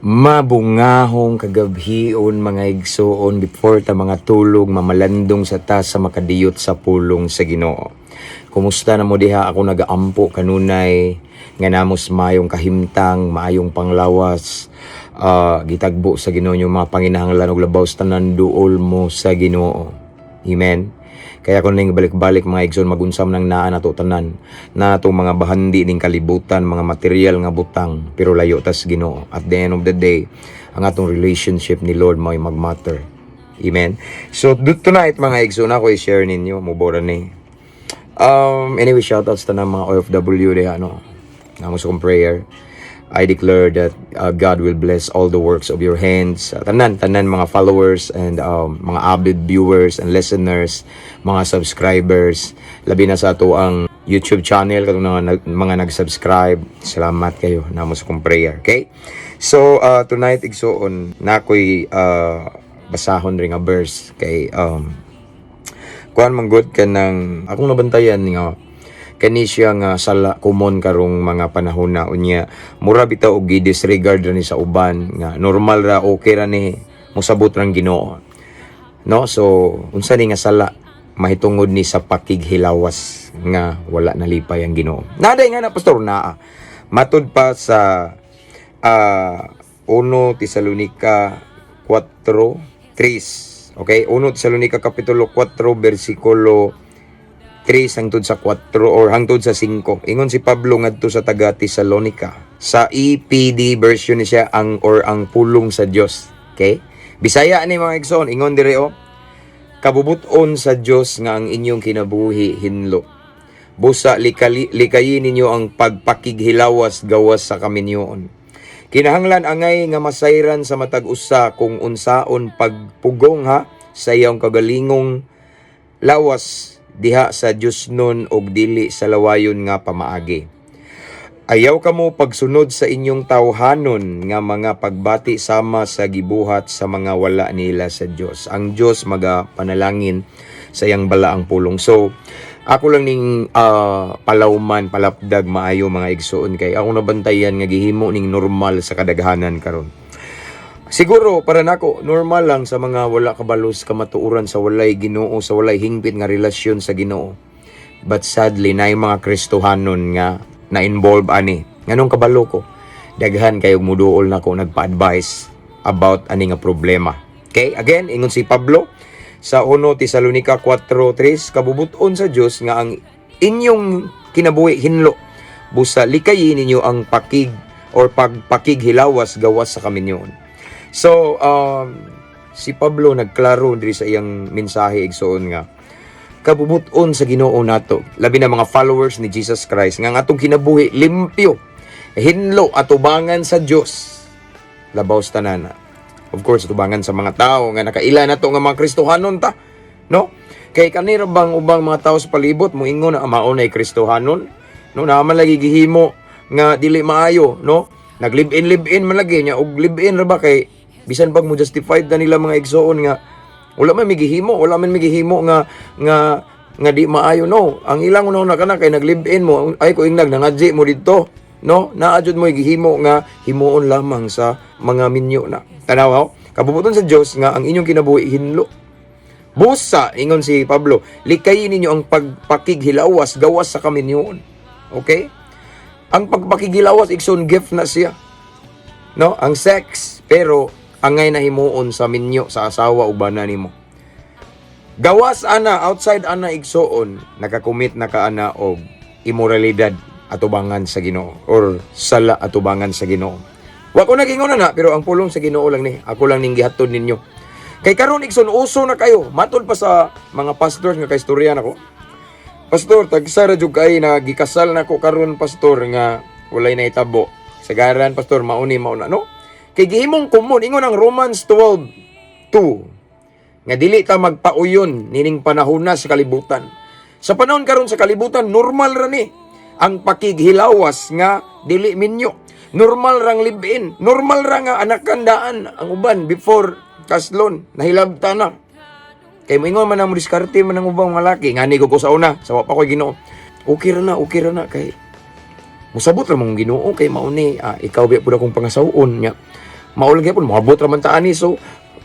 Mabungahong kagabhion, mga igsuon. Before ta mga tulog, mamalandong sa ta sa makadiyot sa pulong sa Ginoo. Kumusta na mo diha? Ako nagaampo kanunay nga namos maayong kahimtang, maayong panglawas, gitagbo sa Ginoo yung mga panginahanglan ug labaw sa tanan, duol mo sa Ginoo. Amen. Kaya kung ning balik-balik, mga igsoon, magunsam nang naa nato tanan na atong mga bahandi ning kalibutan, mga material nga butang, pero layo tas Ginoo. At the end of the day, ang atong relationship ni Lord mao'y magmatter. Amen. So tonight, mga igsoon, ako i-share ninyo mubora ni. Anyway, shoutouts ta ng mga OFW diha, no. Namo sa kong prayer. I declare that God will bless all the works of your hands. Tanan, tanan mga followers and mga avid viewers and listeners, mga subscribers, labi na sa ato ang YouTube channel katong mga nag-subscribe. Salamat kayo, namo sa kong prayer, okay? So tonight, igsuon, na ako'y basahon rin nga verse kay kuan man gud kanang akong nabantayan nga kani siya nga sala common karong mga panahon na. Unya mura bitaw og gi-disregard ra ni sa uban nga normal ra, okay ra ni, mosabot rang Ginoo, no? So unsa ni nga sala? Mahitungod ni sa pakighilawas nga wala nalipay ang Ginoo. Naday nga na, pastor? Naa. Matud pa sa 1 Tesalonica 4:3. Okay, 1 Tesalonica kapitulo 4 bersikulo 3 hangtod sa 4 or hangtod sa 5. Ingon si Pablo ngadto sa taga Tesalonica. Sa EPD version ni siya ang or ang pulong sa Dios. Okay? Bisaya ni, mga igsoon, ingon dire oh. Kabubuton sa Dios nga ang inyong kinabuhi hinlo. Busa likayin ninyo ang pagpakighilawas gawas sa kaminyoon. Kinahanglan angay nga masayran sa matag usa kung unsaon pagpugong ha sa iyang kagalingong lawas diha sa Diosnon og dili sa lawayon nga pamaagi. Ayaw kamo pagsunod sa inyong tawhanon nga mga pagbati sama sa gibuhat sa mga wala nila sa Dios. Ang Dios maga panalangin sa iyang balaang pulong. So, ako lang ning palawman, palapdag maayo, mga igsuon, kay ako nabantayan nga gihimo ning normal sa kadaghanan karon. Siguro para nako normal lang sa mga wala kabalos kamatuoran, sa walay Ginoo, sa walay hingpit nga relasyon sa Ginoo. But sadly, na yung mga Kristohanon nga na-involve ani. Nganong kabalo ko? Daghan kayo muduol nako, nagpa-advise about ani nga problema. Okay, again, ingon si Pablo sa 1 Tesalonica 4:3, kabubuton sa Dios nga ang inyong kinabuhi hinlo. Busa likayin ninyo ang pakig or pagpakighilawas gawas sa kaminyoon. So, si Pablo nagklaro diri sa iyang mensahe, igsuon, nga kabubuton sa Ginoo nato, labi na mga followers ni Jesus Christ, nga ang atong kinabuhi limpyo, hinlo atubangan sa Dios. Labaw sa tanan, of course, atubangan sa mga tao nga nakaila nato nga mga Kristohanon ta, no? Kay kanira bang ubang mga tao sa palibot moingon na mao nay Kristohanon, no? Naa man lagi gihimo nga dili maayo, no? Nag live-in live-in man lagi niya og live-in ra ba kay bisan pag mo justified na nila, mga igsoon, nga wala man may gihimo, wala man may gihimo nga di maayo, no? Ang ilang una kana kay nag live-in mo ay ko ingnag nangadji mo didto, no? Naa jud mo gihimo nga himuon lamang sa mga minyo na. Tanaw ha, kabubuton sa Dios nga ang inyong kinabuhi hinlo. Busa, ingon si Pablo, likayin ninyo ang pagpakighilawas gawas sa kaminyoon. Okay? Ang pagpakighilawas, igsoon, gift na siya. No? Ang sex, pero angay na himuon sa minyo, sa asawa o bana nimo. Gawas ana, outside ana, igsoon, nakakumit na ka ana og imoralidad atubangan sa Ginoo or sala atubangan sa Ginoo. Wa ko nagingon na, pero ang pulong sa Ginoo lang ni, ako lang ning gihatod ninyo. Kay karon, igsoon, uso na kayo. Matod pa sa mga pastors nga kaistorya nako. Pastor, tagsa ra jud kay na gikasal nako karon, pastor, nga walay nahitabo. Sagaran, pastor, mauni mauna, no? Kay gihimong common, ingon ang Romans 12:2 nga dili ta magpauyon nining panahon na sa kalibutan. Sa panahon karon sa kalibutan, normal ra ni ang pakighilawas nga dili minyo. Normal rang live-in, normal ra nga anakan daan ang uban before kaslon, nahilabta na. Kay moingon man ang mo diskarte man ang ubang mga laki, ngani ko sa una, sa wa pa ko'y Ginoo. Okay ra na, okay ra na kay musabot ra mong Ginoo kay mao ni ikaw biya pud akong pangasawon nya. Mao lang gyapon moabot ra man ta ani, so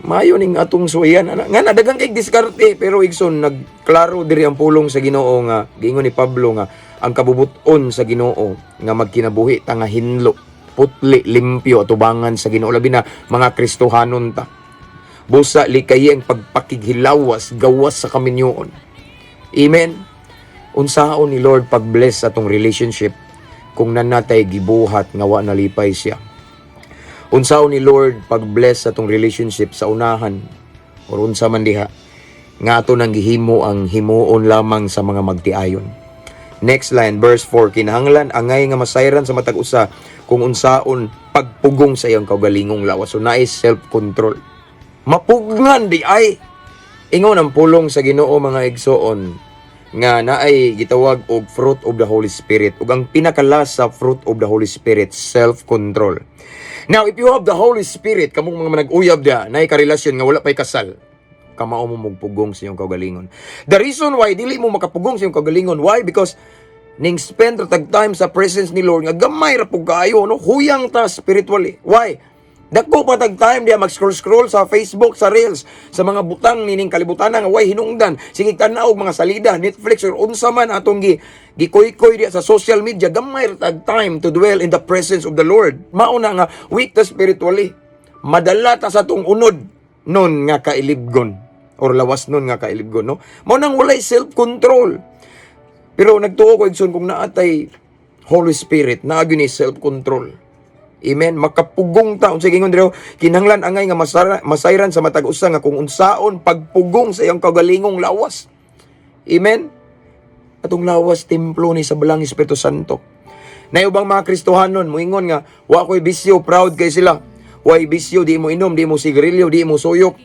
maayo ning atong suwayan ana. Nga na daghang kay diskarte, pero igsoon, nagklaro diri ang pulong sa Ginoo nga giingon ni Pablo nga ang kabubut-on sa Ginoo nga magkinabuhi ta nga hinlo, putli, limpyo atubangan sa Ginoo, labi na mga Kristohanon ta. Busa likayi ang pagpakighilawas gawas sa kaminyoon. Amen. Unsaon ni Lord pag-bless atong relationship kung naa natay gibuhat nga wa nalipay siya? Unsaon ni Lord pag-bless atong relationship sa unahan or unsa man diha nga ato nang gihimo ang himuon lamang sa mga magtiayon? Next line, verse 4, kinahanglan angay nga masayran sa matag usa kung unsaon pagpugong sa iyang kaugalingong lawas. So naay self-control. Mapugngan diay. Ingon ang pulong sa Ginoo, mga igsoon, nga naay gitawag og fruit of the Holy Spirit, ug ang pinaka-last sa fruit of the Holy Spirit, self-control. Now, if you have the Holy Spirit, kamong mga manag-uyab diha, naay karelasyon nga wala pay kasal, kamao mo mugpugong sa iyong kaugalingon. The reason why dili mo makapugong sa iyong kaugalingon, why? Because ning spend ra tag time sa presence ni Lord nga gamay ra pug kaayo, no? Huyang ta spiritually. Why? Dako pa tag time diya mag-scroll scroll sa Facebook, sa Reels, sa mga butang nining kalibutan nga way hinungdan. Sige tan-aw og mga salida, Netflix or unsa man atong gi gikoy-koy diya sa social media, gamay ra tag time to dwell in the presence of the Lord. Mao na nga weak ta spiritually. Madala ta sa atong unod nun nga kailibgon or lawas nun nga kailibgon, no? Mao nang walay self-control. Pero nagtuo ko, igsoon, kung naa tay Holy Spirit, naa gyud ni self-control. Amen. Makapugong ta. Unsa gingon diri? Kinahanglan angay nga masayran sa matag usa nga kung unsaon pagpugong sa iyang kaugalingong lawas. Amen. Atong lawas, templo ni sa Balaang Espiritu Santo. Naay ubang mga Kristohanon moingon nga wa ko'y bisyo, proud kay sila. Way bisyo, di mo inom, di mo sigarilyo, di mo suyok.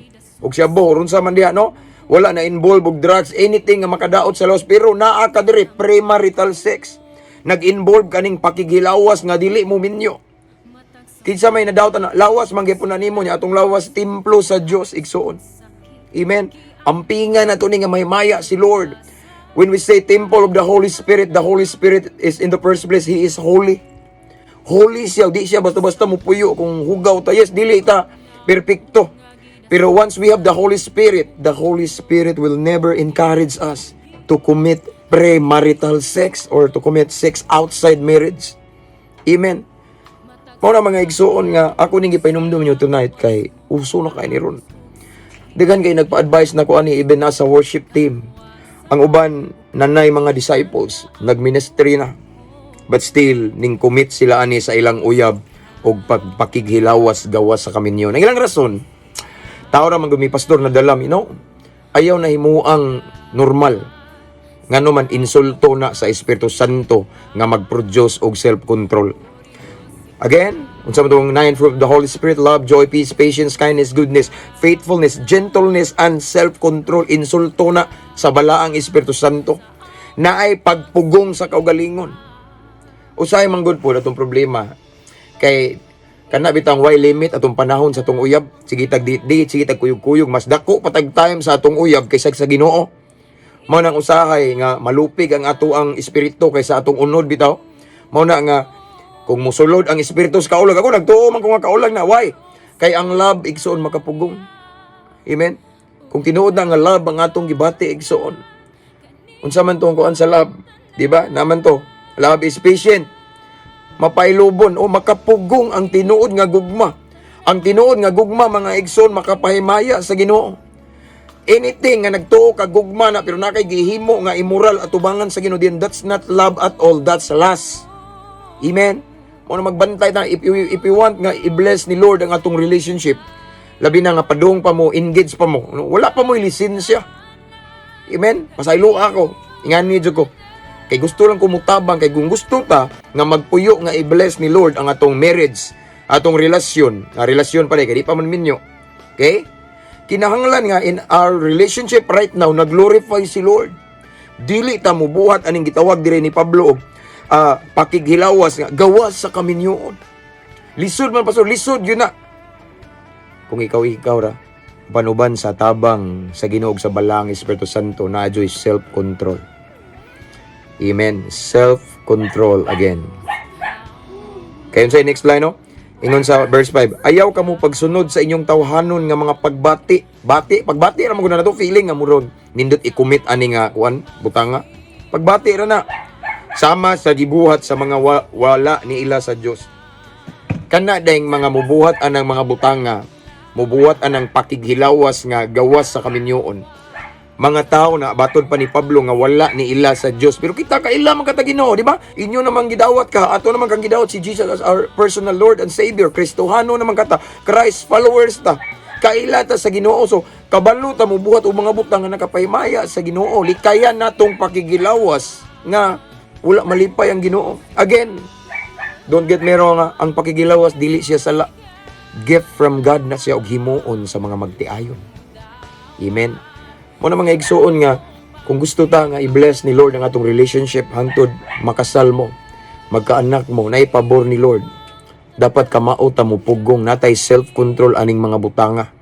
Og siyabo, unsa man diha, no? Wala na involved og drugs, anything nga makadaot sa lawas, pero naa ka diri premarital sex. Nag-involve kaning pakighilawas nga dili mo minyo. Kinsa may nadawat na lawas man gyapon na nimo niya, atong lawas templo sa Dios, igsuon. Amen. Ampingan nato ni nga mahimaya si Lord. When we say temple of the Holy Spirit, the Holy Spirit is in the first place, He is holy. Holy siya, di siya basta-basta mo puyo kung hugaw ta. Yes, dili ta perpekto. Pero once we have the Holy Spirit, the Holy Spirit will never encourage us to commit premarital sex or to commit sex outside marriage. Amen. Mao na, mga igsuon, nga ako ning gipahinumdum niyo tonight kay uso na kay ni ron. Daghan kay nagpa-advise nako ani, even nasa worship team. Ang uban nanay mga disciples, nagministry na. But still ning commit sila ani sa ilang uyab og pagpakighilawas gawas sa kaminyo. Ang ilang rason, tao ra man gumi, pastor, na dalam. Ayaw na himuang normal. Ngano man insulto na sa Espiritu Santo nga mag-produce og self-control. Again, unsa man tong nine fruit of the Holy Spirit? Love, joy, peace, patience, kindness, goodness, faithfulness, gentleness, and self-control. Insulto na sa Balaang Espiritu Santo. Naay pagpugong sa kaugalingon. Usahay man gud po atong problema kay kana bitang way limit atong panahon sa atong uyab. Sige tag di, sige tag kuyog-kuyog, mas dako pa tag time sa atong uyab kaysa sa Ginoo. Mao nang usahay nga malupig ang ato ang espiritu kaysa atong unod bitaw. Mao na nga kung musulod ang espiritu sa kaulag, ako nagtuo man ko nga kaulag na. Why? Kay ang love, igsoon, makapugong. Amen. Kung tinuod na nga love ang atong gibati, igsoon. Unsa man tong kuan sa love, di ba? Naman to. Love is patient. Mapailubon o makapugong ang tinuod nga gugma. Ang tinuod nga gugma, mga igsoon, makapahimaya sa Ginoo. Anything nga nagtuo ka gugma na pero naa kay gihimo nga immoral atubangan sa Ginoo din, that's not love at all, that's lust. Amen. Mao na magbantay ta if you want nga i-bless ni Lord ang atong relationship. Labi na nga padung pa mo, engage pa mo. No? Wala pa mo lisensya. Amen. Pasaylo ako. Ingani jud ko. Kay gusto lang ko mutabang kay kung gusto ta nga magpuyo nga i-bless ni Lord ang atong marriage, atong relasyon, nga relasyon pa kay di pa man minyo. Okay? Kinahanglan nga in our relationship right now nag-glorify si Lord. Dili ta mubuhat aning gitawag dire ni Pablo og pakighilawas nga gawas sa kaminyoon. Lisod man, pastor, lisod yun na. Kung ikaw ikaw ra, panuban sa tabang sa Ginoo sa Balaang Espiritu Santo na adyo'y self-control. Amen. Self-control again. Kayon sa next line, no? Ingon sa verse 5, "Ayaw kamo pagsunod sa inyong tawhanon nga mga pagbati." Bati, pagbati ra man gud na to, feeling nga murag nindot i-commit ani nga kuan, butanga. Pagbati ra na. "Sama sa gibuhat sa mga wala ni ila sa Dios." Kana dayng mga mubuhat anang mga butanga, mubuhat anang pakighilawas nga gawas sa kaminyoon. Mga tao na batod pa ni Pablo nga wala ni ila sa Dios. Pero kita kaila man kata Ginoo, di ba? Inyo namang gidawat ka, ato naman kang gidawat si Jesus as our personal Lord and Savior. Kristohano naman kata, Christ followers ta. Kaila ta sa Ginoo. So, kabalo ta mubuhat og mga butang nga nakapahimaya sa Ginoo. Likayan natong pakigilawas nga wala malipay ang Ginoo. Again, don't get me wrong, ah, ang pakigilawas dili siya sala. Gift from God na siya og himuon sa mga magtiayon. Amen. Mao na, mga igsuon, nga kung gusto ta nga i-bless ni Lord ang atong relationship hangtod makasal mo, magkaanak mo, na pabor ni Lord. Dapat kamao ta mo pugong, natay self-control aning mga butanga.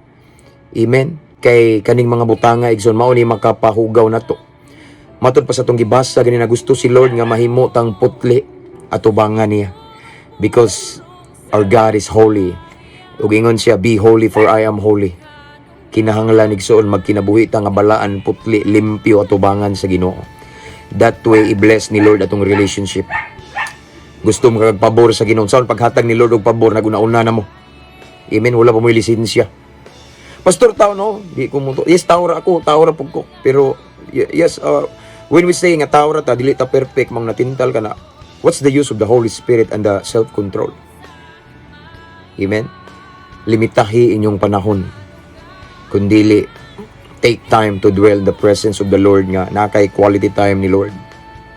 Amen. Kay kaning mga butanga, igsoon, mao ni makapahugaw nato. Matod pa sa atong gibasa gani na gusto si Lord nga mahimo tang putli atubangan niya. Because our God is holy. Ug ingon siya, "Be holy, for I am holy." Kinahanglan, igsoon, magkinabuhi ta nga balaan, putli, limpyo atubangan sa Ginoo. That way i-bless ni Lord atong relationship. Gusto mo kag pabor sa Ginoo. Sa paghatag ni Lord og pabor, naguna-una na mo. Amen, wala pa mo lisensya. Pastor, tao no, di ko mo to. Yes, tao ra ako, tao ra pud ko. Pero yes, when we say nga tao ra ta, dili ta perfect, mang natintal ka na. What's the use of the Holy Spirit and the self-control? Amen. Limitahi inyong panahon. Kundili take time to dwell in the presence of the Lord nga nakay quality time ni Lord.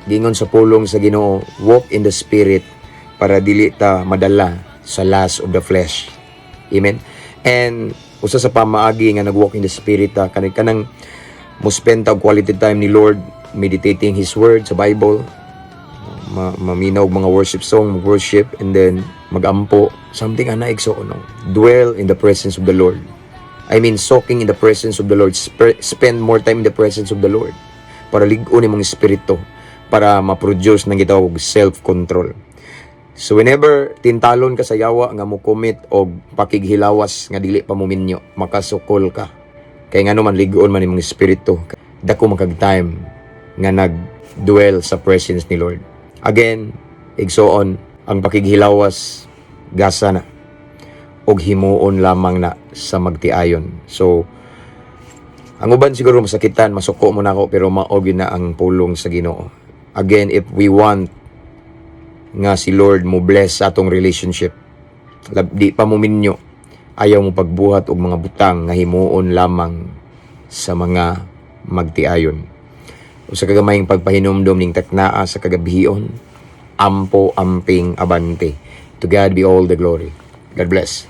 Gingon sa pulong sa Ginoo, "Walk in the Spirit," para dili ta madala sa lust of the flesh. Amen. And usa sa pamaagi nga nag-walk in the Spirit ta kanang kanang mo spend ta og quality time ni Lord, meditating His Word sa Bible, maminaw og mga worship song, worship, and then magampo, something ana, igsoon, no? Dwell in the presence of the Lord. I mean, soaking in the presence of the Lord. Spend more time in the presence of the Lord para lig-on imong espiritu, para ma-produce ng gitawag self-control. So whenever tintalon ka sa yawa nga mo commit og pakighilawas nga dili pa mo minyo, makasukol ka. Kay ngano man, lig-on man imong espiritu. Dako man kag time nga nag-dwell sa presence ni Lord. Again, igsoon, ang pakighilawas gasa na og himuon lamang na sa magtiayon. So ang uban siguro masakitan, masuko mo nako, pero mao gyud na ang pulong sa Ginoo. Again, if we want nga si Lord mo bless sa atong relationship, di pa mo minyo, ayaw mo pagbuhat og mga butang nga himuon lamang sa mga magtiayon. Usa ka gamayng pagpahinumdom ning taknaa sa kagabhion. Ampo, amping, abante. To God be all the glory. God bless.